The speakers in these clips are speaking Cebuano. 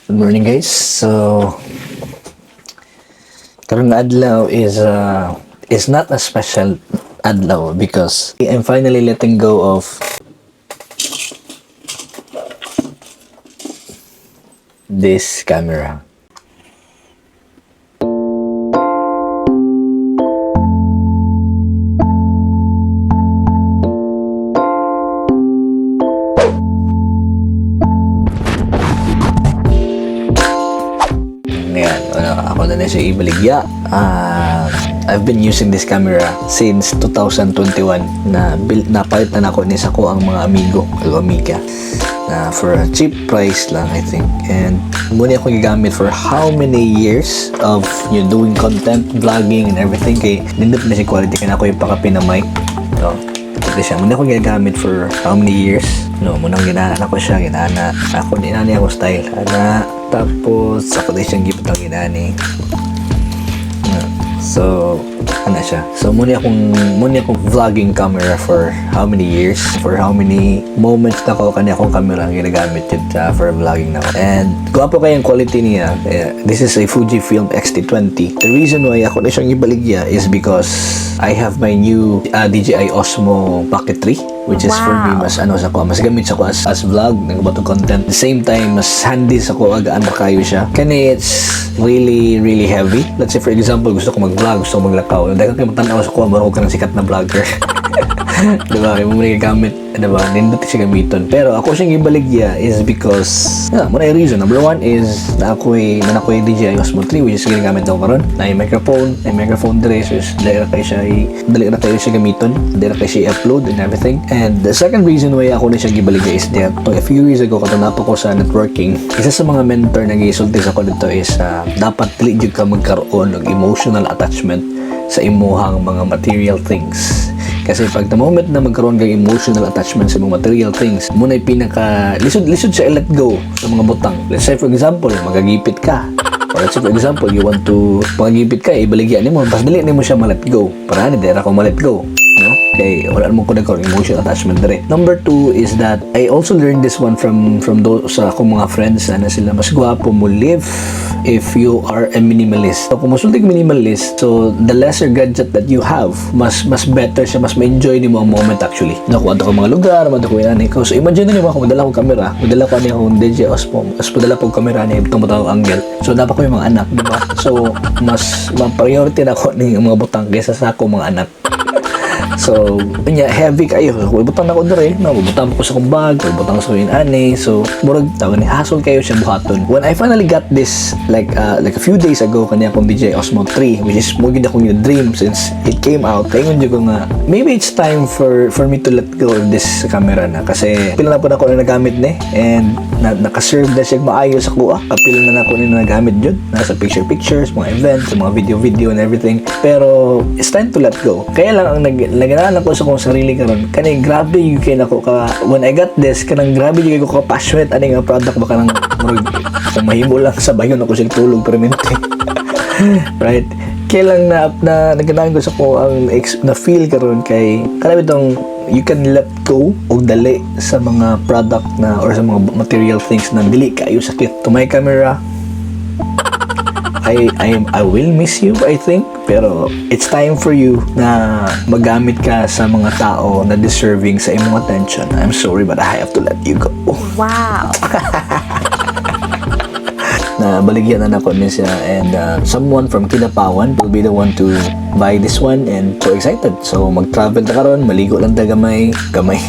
Good morning, guys. So karong adlaw is not a special adlaw because I'm finally letting go of this camera. Ngayon, ano, ako na na siya ibaligya. I've been using this camera since 2021 na napalit na nako ni sa ko ang mga amigo o amiga na for a cheap price lang, I think. And muna ako gigamit for how many years of doing content, vlogging and everything, kay nindot na siya quality kaya ako yung pakapin na mic. No? Ito siya. Muna ako ginagamit for how many years? No, muna ginana ko siya, ginana. Ako, inani ako style. Ana, tapos, ako din siyang gipot ang ginani. So, ano siya. So, muna akong vlogging camera for how many years, for how many moments na ko kanya akong camera ang ginagamit yun for vlogging na ako. And, gwapo kayong quality niya. This is a Fujifilm X-T20. The reason why ako na siyang ibaligya is because I have my new DJI Osmo Pocket 3, which is for me mas ano sa ko, mas gamit sa ko as vlog, nagbatong content. The same time, mas handy sa ko, agaan na kayo siya. Kani it's really, really heavy. Let's say, for example, gusto ko mag-vlog, gusto ko maglakaw. Dahil kayo matanaw sa ko, marunong ka ng sikat na vlogger. Diba? Yung mga gamit, diba? Nindot siya gamiton. Pero ako siyang ibaligya is because, yeah, muna yung reason. Number one is na ako'y DJI Osmo 3, which is ginagamit ako karon. Na yung microphone dire, so is, dali ra kayo siya gamiton. Dali ra kayo siya i-upload and everything. And the second reason why ako na siya gibaligya is that a few years ago, katong napa ko sa networking, isa sa mga mentor na gisulti sa ko dito is dapat dili jud ka magkaroon og emotional attachment sa imuhang mga material things. Kasi pag the moment na magkaroon kang emotional attachment sa mga material things, muna yung pinaka lisod lisod siya i-let go sa mga butang. Let's say, for example, magagipit ka. Or let's say, for example, you want to magagipit ka, ibaligyan nimo, mas dali nimo siya ma-let go. Para ni dera ko ma-let go. No? Kay wala mo ko nagkaroon emotional attachment dire. Number two is that I also learned this one from those sa akong mga friends na sila mas gwapo mo live if you are a minimalist. So kung musulti minimalist, so the lesser gadget that you have, mas better siya, mas ma-enjoy nimo ang moment actually. Nakuha ko mga lugar, madako yan ko. So imagine nimo ako madala ko kamera, madala ko ani akong DJI Osmo, mas madala ko kamera ni itong matawag angle. So dapat ko yung mga anak, di ba? So mas ma-priority na ako ni mga butang kaysa sa ako mga anak. So, unya, heavy kayo. So, butang na ko dire, no, butang ko sa akong bag, butang sa akong ani. So, murag tawag ni hassle kayo siya buhaton. When I finally got this like a few days ago kanya akong DJI Osmo 3, which is mo gid akong dream since it came out. Kaya ingon ko nga maybe it's time for me to let go of this camera na kasi pila na po na ako na nagamit ni and na, naka-serve na siya maayo sa kuha. Kapila na nako ni nagamit jud nasa picture pictures, mga events, mga video video and everything. Pero it's time to let go. Kaya lang ang naganahan ko sa akong sarili karon kani grabe yung kay nako ka when I got this, kanang grabe yung ko ka passionate ani nga product ba, kanang murag kung mahimo lang sa bayon ako siya tulog permente, right? Kaya lang na naganahan ko sa ko ang na feel karon kay kanang itong you can let go og dali sa mga product na or sa mga material things na dili kayo sakit. To my camera, I will miss you, I think, pero it's time for you na magamit ka sa mga tao na deserving sa imong attention. I'm sorry, but I have to let you go. Wow. Na baligyan na nako ni siya and someone from Kidapawan will be the one to buy this one and so excited. So mag-travel ta karon, maligo lang ta gamay, gamay.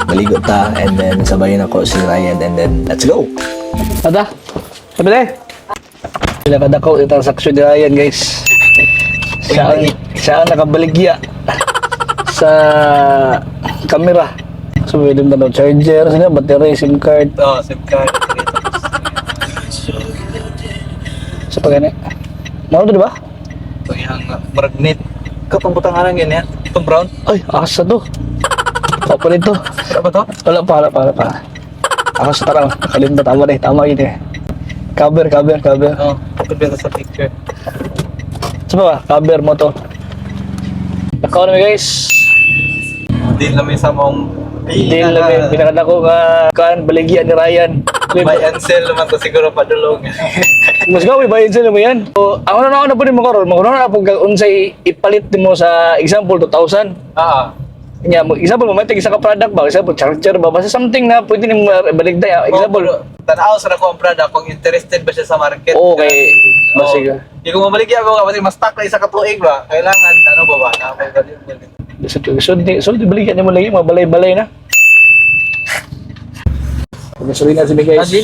Maligo ta and then sabayin ako si Ryan and then let's go. Ada. Sabi. Sila kadako yung transaction ni Ryan, guys. Siya ang nakabaligya sa camera. So pwede mo na charger, sila, battery, SIM card. Oh, SIM card. Sa pagani. Mao to, di ba? Ito yung murag net. Ikaw pang butanganan ganyan. Itong brown. Ay, asa to. Wala pa nito. Wala ba to? Wala pa, wala pa, wala pa. Ako sa tarang, nakalimta, tama na eh, tama yun eh. Cover, cover, cover. Oo. Oh, pwede sa picture. Sa ba, cover mo to. Nakaw na guys. Deal na may sa mong Deal na may pinakadako nga kan baligyan ni Ryan. Buy and sell naman to siguro padulong. Mas gawi ba yun sila mo yan? So, ang una na po din mo karon, mauna na po kag unsay ipalit nimo sa example 2,000. Nya mo example mo may isa ka product ba, example charger ba, basta something na pwede nimo baligday. Example, Oh, tanaw sa nako ang product kung interested ba siya sa market. Okay. Basig. Oh, di ko mabaligya ako kasi mas stuck na isa ka tuig ba. Kailangan ano ba ba? So, so, so, baligyan nimo lagi mga balay-balay na. Gasolina si guys.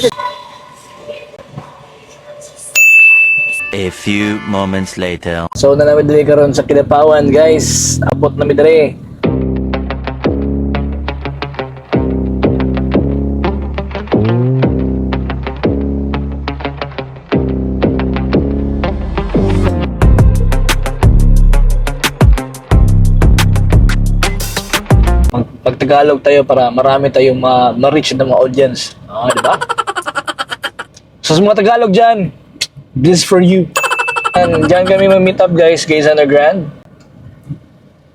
A few moments later. So na namin diri karon sa Kidapawan, guys. Abot na mi diri. Pag-Tagalog tayo para marami tayong ma-reach ng mga audience. Ah, di ba? So sa mga Tagalog dyan, this is for you. Yan, dyan kami ma-meet up guys, Gays Underground.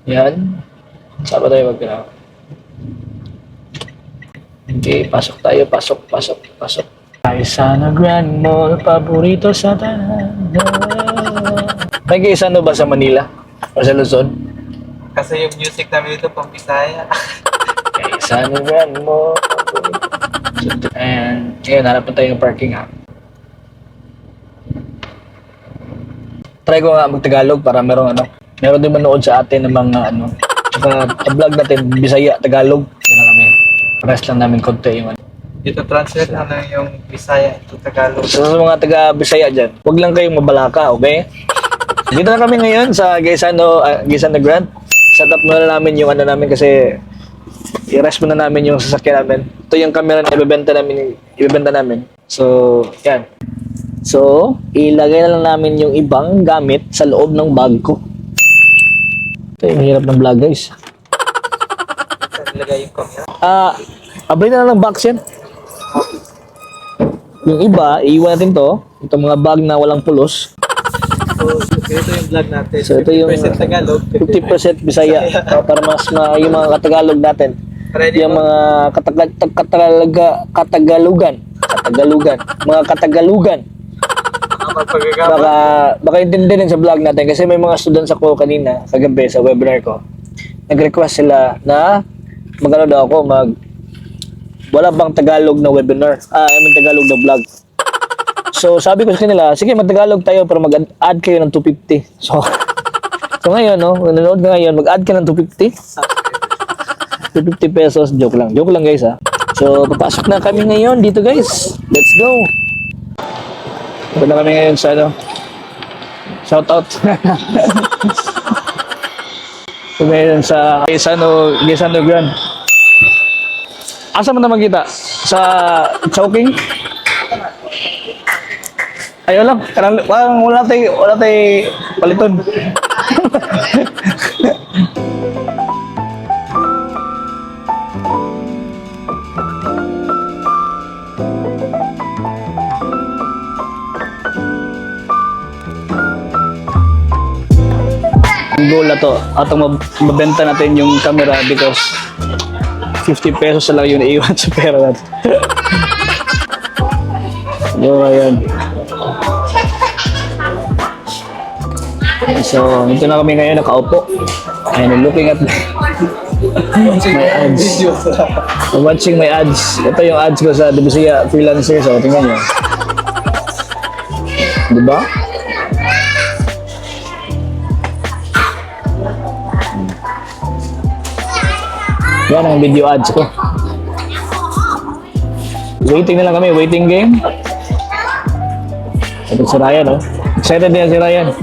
Yan. Saan ba tayo mag Okay, pasok tayo, pasok, pasok, pasok. Gaisano Grand Mall, paborito sa tanan. May Gaisano ba sa Manila? O sa Luzon? Kasi yung music namin dito pang Bisaya. Gaisano Grand Mall, paborito. And, ngayon, hanap na tayo ng parking ha. Try ko nga mag-Tagalog para merong ano, meron din manood sa atin ng mga ano. Tsaka, ang vlog natin, Bisaya, Tagalog. Yun na kami. Rest lang namin konti yung ano. Dito translate na lang yung Bisaya to Tagalog. So, sa mga taga Bisaya dyan, huwag lang kayong mabalaka, okay? Dito na kami ngayon sa Gaisano Grand. Set up muna namin yung ano namin kasi i-rest muna namin yung sasakyan namin. Ito yung camera na ibebenta namin. So, yan. So, ilagay na lang namin yung ibang gamit sa loob ng bag ko. Ito yung hirap ng vlog, guys. Saan nilagay yung camera? Ah, abay na lang ng box yan. Yung iba, iiwan natin to. Itong mga bag na walang pulos. So, ito yung vlog natin. So, ito yung- 50% Tagalog. 50% Bisaya. Para mas yung mga Katagalog natin. Ready Yung mo? mga Katagalugan. Katagalugan. Mga Katagalugan. Mga magpagagama. Baka intindihin din sa vlog natin kasi may mga students ako kanina, kagabi sa webinar ko. Nag-request sila na magano daw ako wala bang Tagalog na webinar? Ah, I mean Tagalog na vlog. So sabi ko sa kanila, sige mag-Tagalog tayo pero mag-add kayo ng 250. So ngayon, no, kung nanonood ka ngayon, mag-add ka ng 250. 250 pesos, joke lang. Joke lang guys ha. So papasok na kami ngayon dito guys. Let's go. Punta na kami ngayon sa ano. Shout out. Kami ngayon sa Gaisano Grand. Asa man naman kita? Sa Chowking? Ayaw lang. Kanang, parang wala tayo paliton. Ang goal na to, atong mabenta natin yung camera because 50 pesos na lang yung naiwan sa pera natin. Yo, ayan. So, ito na kami ngayon, nakaupo. And looking at my ads. I'm watching my ads. Ito yung ads ko sa Debusilla Freelancer. So, tingnan nyo. Diba? Yan ang video ads ko. Waiting na lang kami, waiting game. Ito si Ryan, oh. Excited din si Ryan.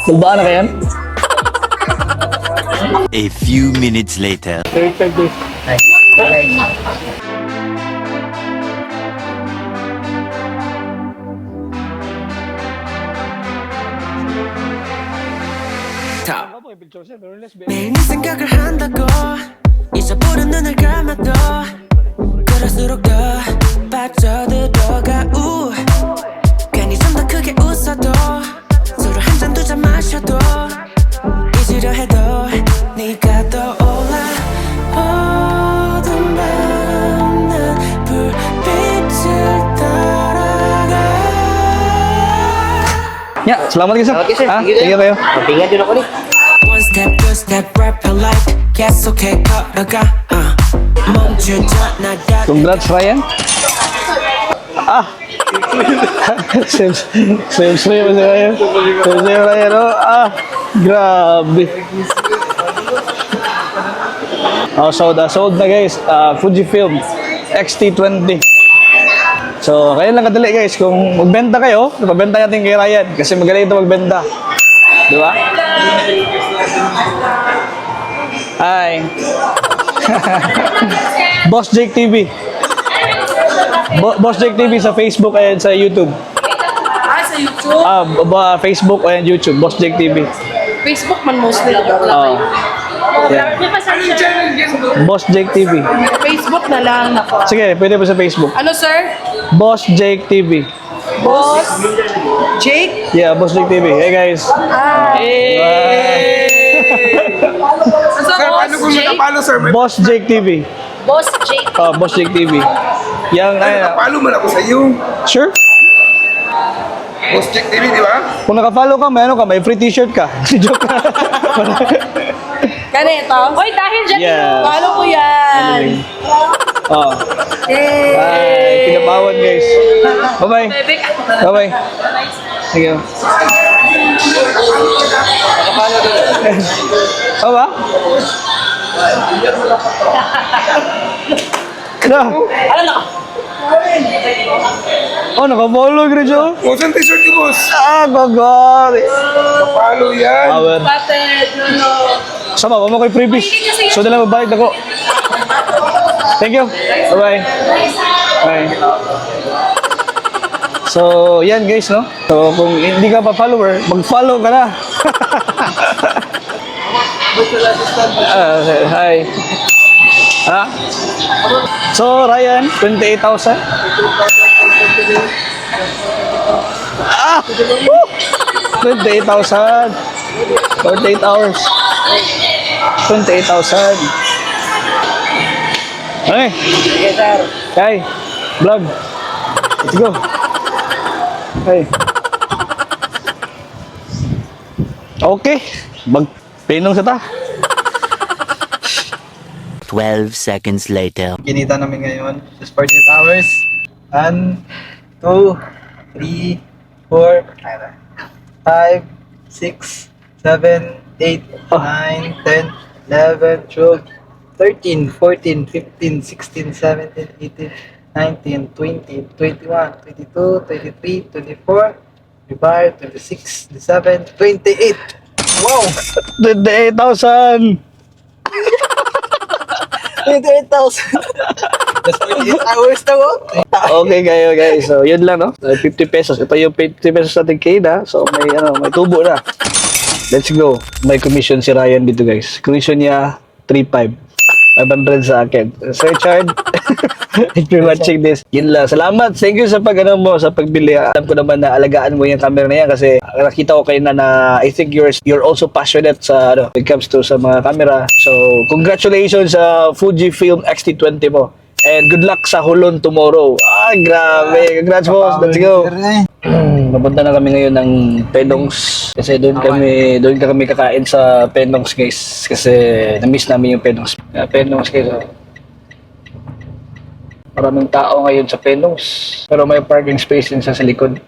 Bulbaan na kayan? A few minutes later. 35 days. 매일 네 생각을 한다고 잊어버린 눈을 감아도 그럴수록 더 빠져들어가. 우 괜히 좀 더 크게 웃어도 술을 한 잔 두 잔 마셔도 잊으려 해도 네가 떠올라. 어두운 밤난 불빛 Yeah, salamat kayo, sir. Okay, sir. Ah, Thank you, thank you kayo. Mapinga din ako ni. One step, two step, rapping like 계속해 걸어가. 멈추잖아. Congrats, Ryan. Ah! Same, same, same si Ryan. Same, same, Ryan. Oh, ah, grabe. Oh, sold, ah, sold na, guys. Ah, Fujifilm X-T20. So, kaya lang kadali, guys. Kung magbenta kayo, pabenta natin kay Ryan. Kasi magaling ito magbenta. Di ba? Hi. Boss Jake TV. Boss Jake TV sa Facebook and sa YouTube. Ah, sa YouTube? Ah, Facebook and YouTube. Boss Jake TV. Facebook man mostly. Oh. Yeah. Boss Jake TV. Facebook na lang. Nako. Sige, pwede po sa Facebook. Ano, sir? Boss Jake TV. Boss Jake? Yeah, Boss Jake TV. Hey guys. Ano, Boss Ano kung Jake? nakapalo, sir? May Boss Jake TV. Boss Jake. Oh, Boss Jake TV. Yang ay, nakapalo man ako sa iyo. Sure? Boss Jack TV, di ba? Kung naka-follow ka, may ano ka, may free t-shirt ka. Joke. Kano ito? Hoy, dahil dyan. Yes. Follow ko yan. Oh. Bye. Pinapawan, guys. Bye-bye. Bye-bye. Thank you. Oh ba? Na. Oh, naka-follow grid siya. Boss, ang t-shirt ko, boss. Ah, gagawin. Nakapalo yan. Power. Patid, no, no. Sama, wala mo ko'y freebies. So, dala mabayad ako. Thank you. Bye-bye. Bye. So, yan guys, no? So, kung hindi ka pa follower, mag-follow ka na. Ah, hi. Ha? So, Ryan, 28,000? Ah! Woo! 28,000. 48 hours. 28,000. Okay. Sige, sir. Kay, vlog. Let's go. Hey. Okay. Magpinong sa ta. 12 seconds later. Kinita namin ngayon, just 48 hours. 1, 2, 3, 4, 5, 6, 7, 8, 9, 10, 11, 12, 13, 14, 15, 16, 17, 18, 19, 20, 21, 22, 23, 24, 25, 26, 27, 28. Wow! 28,000. 28,000! Just 48 hours na oh. Okay kayo guys. So yun lang, no. 50 pesos. Ito yung 50 pesos natin kay na. So may ano, may tubo na. Let's go. May commission si Ryan dito, guys. Commission niya 3.5. 500 sa akin. Sir Richard, if you're watching this, yun lang. Salamat. Thank you sa pag ano mo, sa pagbili. Alam ko naman na alagaan mo yung camera na yan kasi nakita ko kayo na, na I think you're also passionate sa ano, when it comes to sa mga camera. So, congratulations sa Fujifilm X-T20 mo. And good luck sa Hulon tomorrow. Ah, grabe. Congrats, boss. Let's go. Papunta na kami ngayon ng Penongs kasi doon kami kakain sa Penongs, guys, kasi na-miss namin yung Penongs. Penongs, guys. Oh. Maraming tao ngayon sa Penongs pero may parking space din sa likod.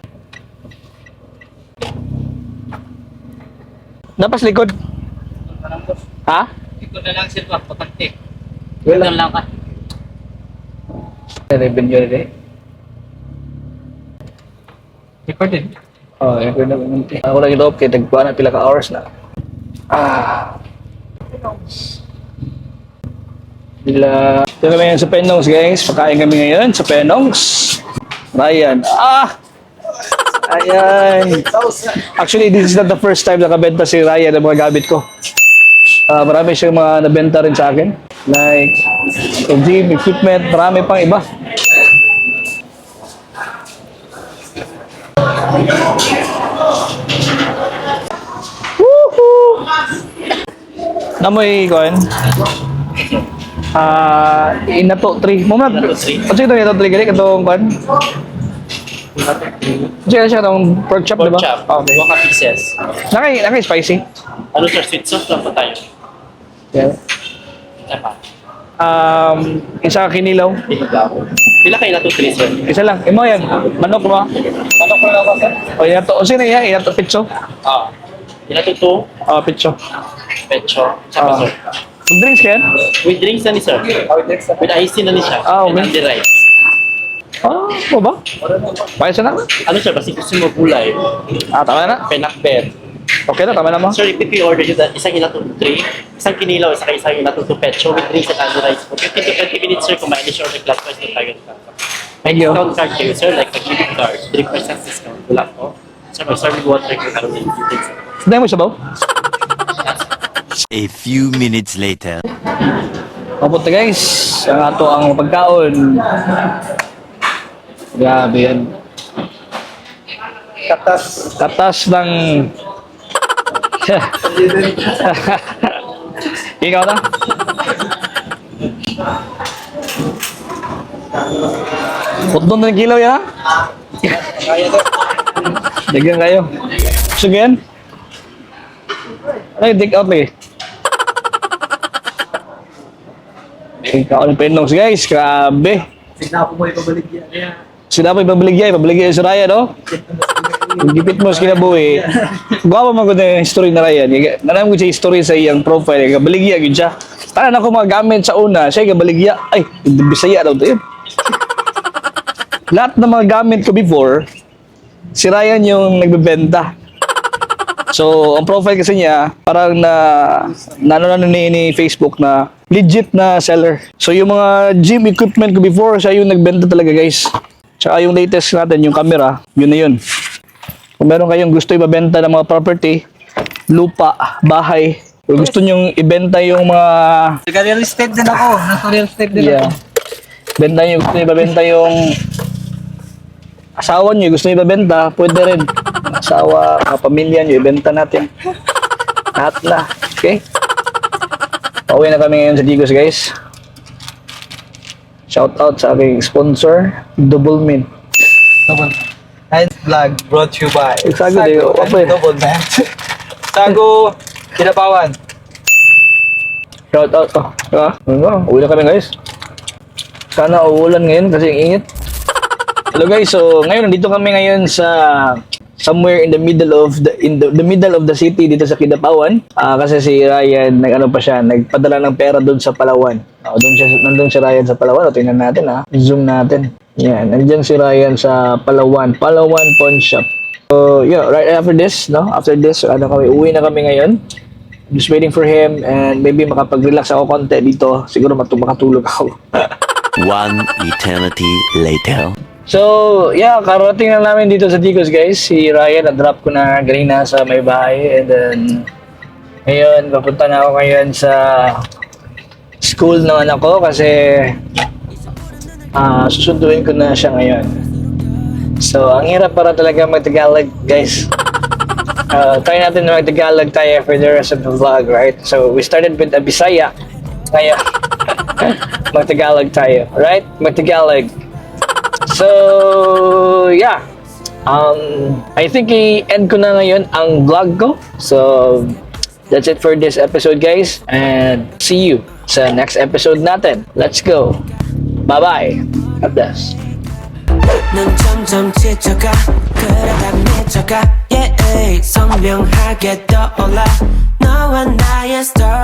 Napas likod. Ha? Likod na lang, sir, ba? Patante. Wala. lang ka. Revenue rin eh. Recorded. Oh, record na munti. Ako lang iloob kay tagpuan na pila ka hours na. Ah. Bila. Ito kami ngayon sa Penongs, guys. Pakain kami ngayon sa Penongs. Ryan. Ah! Ayan. Actually, this is not the first time nakabenta si Ryan ng mga gamit ko. Ah, marami siyang mga nabenta rin sa akin. Like, gym equipment, marami pang iba. Woohoo! Namoy kon. Ah, inato 3. Mo man. Unsa ito inato 3 gani katong kon? Diyan siya itong pork chop, di Pork ba? chop. Okay. Waka pieces. Nakay spicy? Ano sir, sweet sauce lang po tayo. Yeah. Isa pa. Isa kinilaw. Kinilaw. Pila kayo na to three, sir? Isa lang. Imo yan. Manok mo. Manok mo lang ako, sir. O, inato. O, sino yan? Inato pitso. Ah. Ila to two, Ah, pitso. pecho. Isa pa, Ah. sir. With drinks ka yan? With drinks na ni sir. With ice na ni siya. Ah, okay. And the rice. Ah, mo ba? Pwede na. Ano sir, basta gusto mo gulay. Ah, tama na. Pinakbet. Okay na, tama na mo. Sir, repeat yung order yun. Isang ila to three, isang kinilaw, isang ila to two pecho with drinks and other rice. 15 to 20 minutes, sir, kumain ni siya order class price na tayo. Thank you. Discount card kayo, sir, like pag-ibig card, 3% discount. Wala po. Sir, may serving water kayo karoon ng details. Dahil mo sabaw? A few minutes later. Mapunta guys, ang ato ang pagkaon. Grabe yan. Katas. Katas ng... Ikaw na? Putdon ng kilaw yan ha? Kaya to. Dagyan kayo. Gusto yan? Ay, take out lagi. Ikaw ang penongs guys, grabe. Signa po mo ibabalik yan. Yeah. Sila pa ibabaligya, ibabaligya si Ryan, no? Yung gipit mo sa kinabuhi. Gwapo man ko na yung history na Ryan. Nalam ko siya history sa iyang profile. Kabaligya yun siya. Tanan ako mga gamit sa una, siya kabaligya. Ay, Bisaya daw to yun. Lahat ng mga gamit ko before, si Ryan yung nagbebenta. So, ang profile kasi niya, parang na ano na ni Facebook na legit na seller. So, yung mga gym equipment ko before, siya yung nagbenta talaga, guys. Tsaka yung latest natin, yung camera, yun na yun. Kung meron kayong gusto ibabenta ng mga property, lupa, bahay, kung gusto nyong ibenta yung mga Taga real estate din ako. Nasa real estate din Yeah. ako. Benta nyo, gusto nyo ibabenta yung asawa nyo, gusto nyo ibabenta, pwede rin. Asawa, mga pamilya nyo, ibenta natin. Lahat na. Okay? Pauwi na kami ngayon sa Digos, guys. Shout out sa aking sponsor, Double Mint. Double. And vlog brought to you by Sago, di ko. and Double Man. Sago, Kidapawan. Shout out. Oh, diba? Ano, uwi na kami, guys. Sana uulan ngayon kasi ang init. Hello guys, so ngayon nandito kami ngayon sa somewhere in the middle of the in the middle of the city dito sa Kidapawan. Ah, kasi si Ryan nag-ano pa siya, nagpadala ng pera doon sa Palawan. Oh, doon siya, nandun si Ryan sa Palawan. O, tingnan natin ah. Zoom natin. Yan, nandiyan si Ryan sa Palawan, Palawan Pawn Shop. So, yeah, right after this, no? After this, ano kami, uwi na kami ngayon. I'm just waiting for him and maybe makapag-relax ako konti dito. Siguro makatulog ako. One eternity later. So, yeah, karating lang namin dito sa Digos, guys. Si Ryan, na-drop ko na ganina sa may bahay. And then, ngayon, papunta na ako ngayon sa school ng anak ko kasi susunduin ko na siya ngayon. So, ang hirap para talaga mag-Tagalog, guys. Try natin na mag-Tagalog tayo for the rest of the vlog, right? So, we started with a Bisaya. Ngayon, mag-Tagalog tayo, right? Mag-Tagalog. So, yeah. I think i-end ko na ngayon ang vlog ko. So, that's it for this episode, guys. And see you sa next episode natin. Let's go. Bye-bye. God bless. 넌 점점 지쳐가 그러다 미쳐가 yeah, 선명하게 떠올라 너와 나의 story.